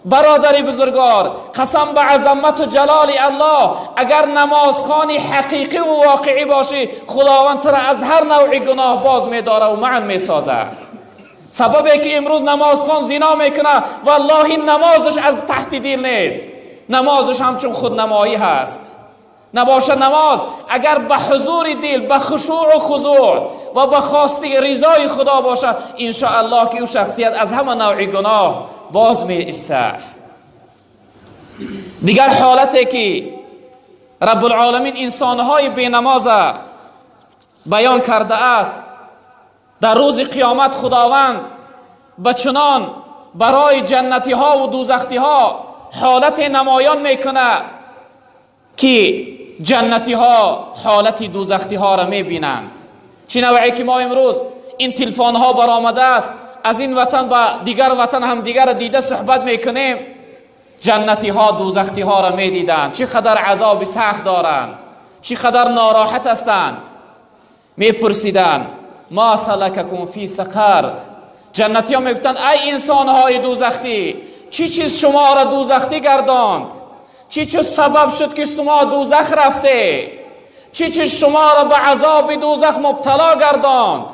برادر بزرگوار، قسم به عظمت و جلال الله، اگر نمازخوانی حقیقی و واقعی باشی، خداوند تو را از هر نوع گناه باز می‌داره و معن می‌سازه. سببی که امروز نمازخوان زنا میکنه، والله نمازش از تحت دل نیست، نمازش همچون خودنمایی هست. نباشه نماز اگر به حضور دل، به خشوع و خضوع و به خواست رضای خدا باشه، انشاءالله که او شخصیت از همه نوع گناه باز می ایسته. دیگر حالتی که رب العالمین انسانهای بی نماز بیان کرده است، در روز قیامت خداوند به چنان برای جنتی ها و دوزختی ها حالت نمایان میکنه که جنتی ها حالت دوزختی ها را میبینند. چه نوعی که ما امروز این تلفن ها برآمده است، از این وطن با دیگر وطن هم دیگر را دیده صحبت میکنیم، جنتی ها دوزختی ها را میدیدند، چه قدر عذاب سخت دارند، چه قدر ناراحت هستند. میپرسیدند ما سلککم فی سقر. جنتی ها میگفتند ای انسان های دوزختی، چی چیز شما را دوزختی گرداند؟ چی چیز سبب شد که شما دوزخ رفته؟ چی چیز شما را به عذاب دوزخ مبتلا گرداند؟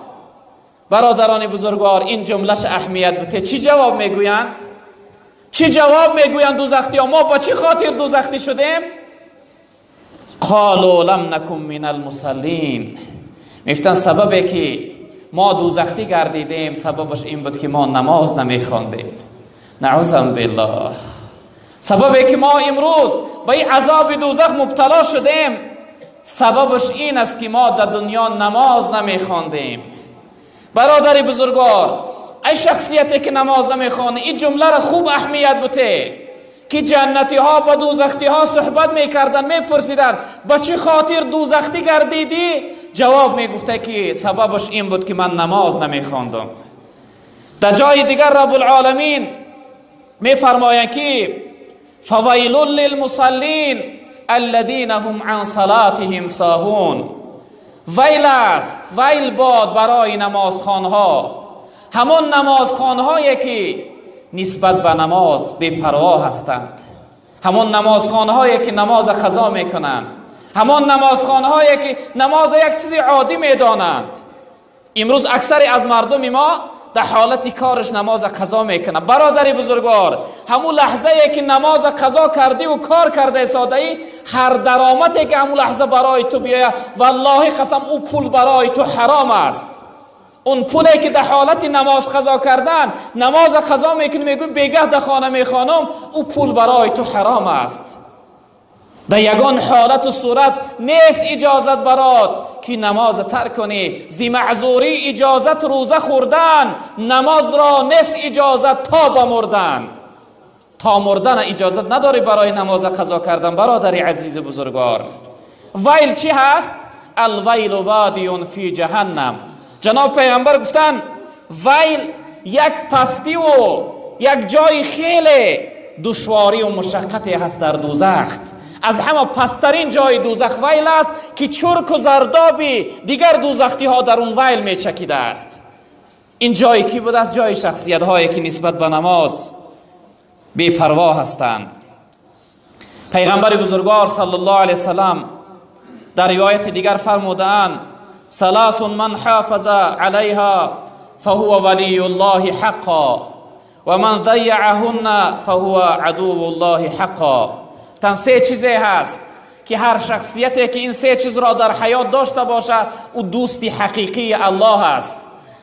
برادران بزرگوار، این جملهش اهمیت بوده. چی جواب میگویند؟ چی جواب میگویند دوزختی ها؟ ما با چی خاطر دوزختی شدیم؟ قالوا لم نکن من المصلین. میگفتن سببی که ما دوزختی گردیدیم سببش این بود که ما نماز نمیخواندیم. نعوذ بالله. سببی که ما امروز به این عذاب دوزخ مبتلا شدیم سببش این است که ما در دنیا نماز نمیخواندیم. برادر بزرگوار، ای شخصیتی که نماز نمیخوانه، این جمله را خوب اهمیت بوده که جنتی ها با دوزختی ها صحبت میکردن، میپرسیدن با چه خاطر دوزختی گردیدی؟ جواب میگفته که سببش این بود که من نماز نمیخواندم. در جای دیگر رب العالمین میفرمایند که فویل للمصلین الذین هم عن صلاتهم ساهون. ویل است، ویل باد برای نمازخوانها، همان نمازخوانهایی که نسبت به نماز بی‌پروا هستند، همان نمازخوانهایی که نماز قضا میکنند، همان نمازخوانهایی که نماز یک چیز عادی میدانند. امروز اکثری از مردم ما در حالت کارش نماز قضا میکنه. برادر بزرگوار، همون لحظه ای که نماز قضا کردی و کار کرده ساده ای، هر درآمدی که همون لحظه برای تو بیاید، والله قسم او پول برای تو حرام است. اون پولی که در حالت نماز قضا کردن نماز قضا میکنی، میگوی بیگه در خانه میخوانم، او پول برای تو حرام است. در یگان حالت و صورت نیست اجازت برات که نماز ترک کنی. زی معذوری اجازت روزه خوردن، نماز را نیست اجازت تا بمردن. تا مردن اجازت نداری برای نماز قضا کردن. برادر عزیز بزرگوار، ویل چی هست؟ الویل وادی فی جهنم. جناب پیغمبر گفتن ویل یک پستی و یک جای خیلی دشواری و مشقتی هست در دوزخ. از همه پسترین جای دوزخ ویل است که چرک و زردابی دیگر دوزختی ها در اون ویل می چکیده است. این جای کی بود است؟ جای شخصیت هایی که نسبت به نماز بی پروا هستند. پیغمبر بزرگوار صلی الله علیه وسلم در روایت دیگر فرمودند ثلاث من حافظ علیها فهو ولی الله حقا و من ضیعهن فهو عدو الله حقا. تن سه چیزی هست که هر شخصیتی که این سه چیز را در حیات داشته باشه او دوستی حقیقی الله است.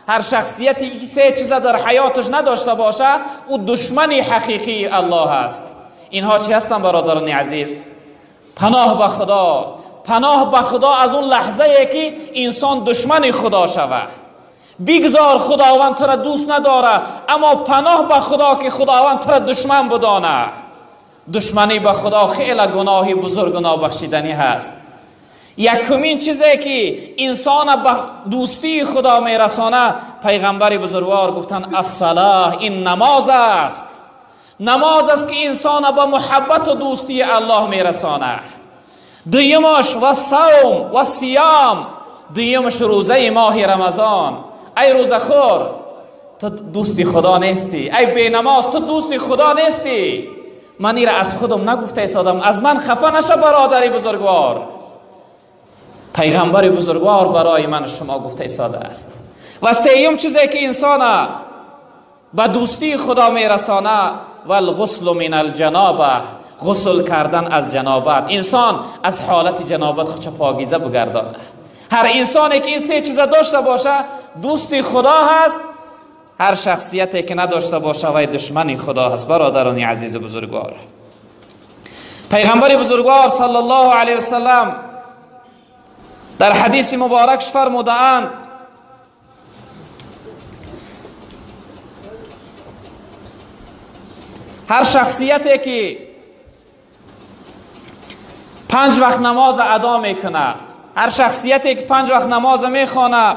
هر شخصیتی که سه چیز در حیاتش نداشته باشه او دشمن حقیقی الله است. اینها چی هستن برادران عزیز؟ پناه به خدا، پناه به خدا از اون لحظه ای که انسان دشمن خدا شود. بگذار خداوند تو را دوست نداره، اما پناه به خدا که خداوند تو را دشمن بدانه. دشمنی به خدا خیلی گناهی بزرگ و نابخشیدنی هست. یکمین چیزی که انسان به دوستی خدا میرسانه، پیغمبر بزرگوار گفتن الصلاه، این نماز است. نماز است که انسان به محبت و دوستی الله میرسانه. دویمش و صوم و صیام، دویمش روزه ماه رمضان. ای روزه خور، تو دوستی خدا نیستی. ای بینماز تو دوستی خدا نیستی. من ایره از خودم نگفته ایستادم، از من خفه نشه برادری بزرگوار. پیغمبر بزرگوار برای من شما گفته ایستاده است. و سیوم چیزی که انسان به دوستی خدا میرسانه، والغسل من الجنابه، غسل کردن از جنابت. انسان از حالت جنابت خودش پاکیزه بگردانه. هر انسانی که این سه چیز داشته باشه دوستی خدا هست. هر شخصیتی که نداشته باشه وی دشمن خدا هست. برادران عزیز بزرگوار، پیغمبر بزرگوار صلی الله علیه وسلم در حدیث مبارکش فرمودند هر شخصیتی که 5 وقت نماز ادا میکنه، هر شخصیتی که 5 وقت نماز میخوانه،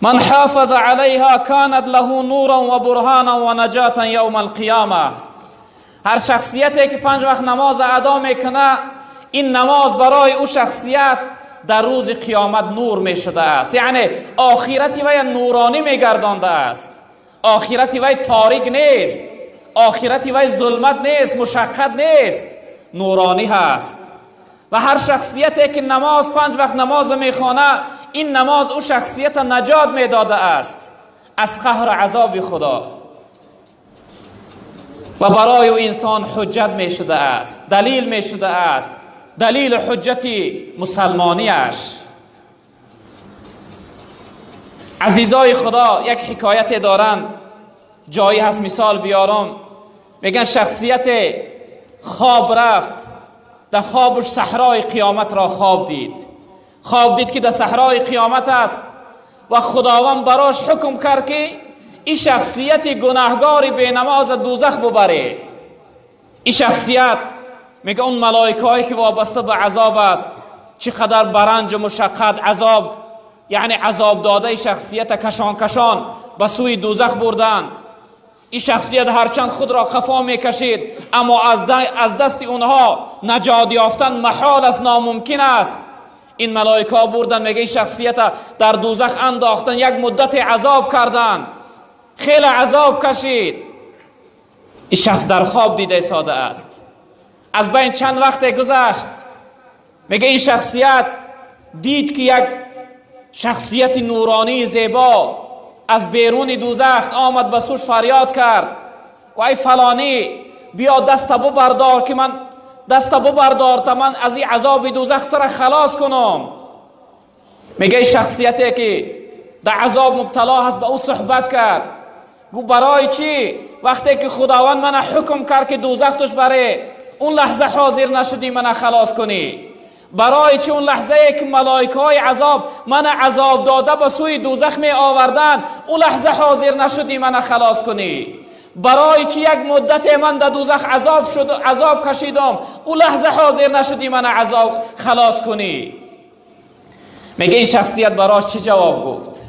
من حافظ علیها کانت له نورا و برهانا و نجاتا یوم القیامه. هر شخصیتی که 5 وقت نماز ادا میکنه، این نماز برای او شخصیت در روز قیامت نور میشده است. یعنی آخرتی وی نورانی میگردانده است. آخرتی وی تاریک نیست، آخرتی وی ظلمت نیست، مشقت نیست، نورانی هست. و هر شخصیتی که نماز 5 وقت نماز میخوانه، این نماز او شخصیت نجات میداده است از قهر عذاب خدا و برای او انسان حجت میشده است، دلیل میشده است، دلیل حجت مسلمانیش. عزیزای خدا، یک حکایت دارند، جایی هست مثال بیارم. میگن شخصیت خواب رفت، در خوابش صحرای قیامت را خواب دید. خواب دید که در صحرای قیامت است و خداوند براش حکم کرد که این شخصیت گناهگار بی نماز دوزخ ببره. این شخصیت میگه اون ملائکه هایی که وابسته به عذاب است، چقدر برنج و مشقت عذاب، یعنی عذاب داده شخصیت کشان کشان به سوی دوزخ بردند. این شخصیت هرچند خود را خفا میکشید، اما از دست اونها نجات یافتن محال است، ناممکن است. این ملائکه ها بردن، میگه این شخصیت در دوزخ انداختن، یک مدت عذاب کردند، خیلی عذاب کشید. این شخص در خواب دیده ساده است. از بین چند وقت گذشت، میگه این شخصیت دید که یک شخصیت نورانی زیبا از بیرون دوزخ آمد، به سوش فریاد کرد که ای فلانی، بیا دست ببردار که من دست ببردار تا من از این عذاب دوزخ تو را خلاص کنم. میگه شخصیتی که در عذاب مبتلا هست به او صحبت کرد، گفت برای چی وقتی که خداوند من حکم کرد که دوزخ توش بره، اون لحظه حاضر نشدی من خلاص کنی؟ برای چی اون لحظه که ملائکه های عذاب من عذاب داده به سوی دوزخ می آوردن، اون لحظه حاضر نشدی من خلاص کنی؟ برای چی یک مدت من در دوزخ عذاب شد، عذاب کشیدم، اون لحظه حاضر نشدی من عذاب خلاص کنی؟ میگه این شخصیت براش چی جواب گفت؟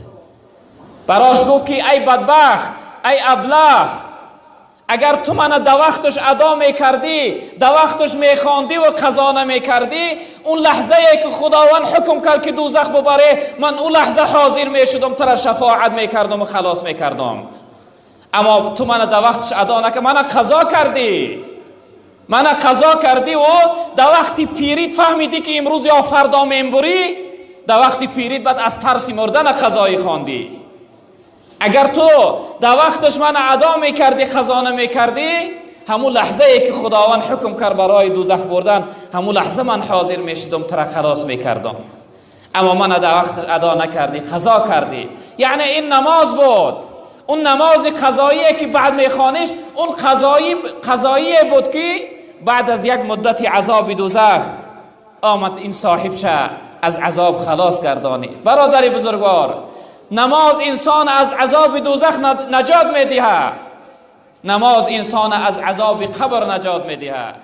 براش گفت که ای بدبخت، ای ابله، اگر تو من در وقتش ادا میکردی، در وقتش میخواندی و قضا نمیکردی، اون لحظه که خداوند حکم کرد که دوزخ ببره، من اون لحظه حاضر میشدم، تو را شفاعت میکردم و خلاص میکردم. اما تو من در وقتش ادا نکردی، من قضا کردی، من قضا کردی و در وقتی پیریت فهمیدی که امروز یا فردا میبری، در وقتی پیریت بعد از ترس مردن قضایی خواندی. اگر تو در وقتش من ادا میکردی، خزانه میکردی، همون لحظه ای که خداوند حکم کرد برای دوزخ بردن، همون لحظه من حاضر میشدم، تو را خلاص میکردم. اما من در وقت ادا نکردی، قضا کردی. یعنی این نماز بود، اون نماز قضایی که بعد میخوانیش، اون قضایی بود که بعد از یک مدت عذاب دوزخ آمد این صاحب شه از عذاب خلاص گردانی. برادر بزرگوار، نماز انسان از عذاب دوزخ نجات میدهد، نماز انسان از عذاب قبر نجات میدهد.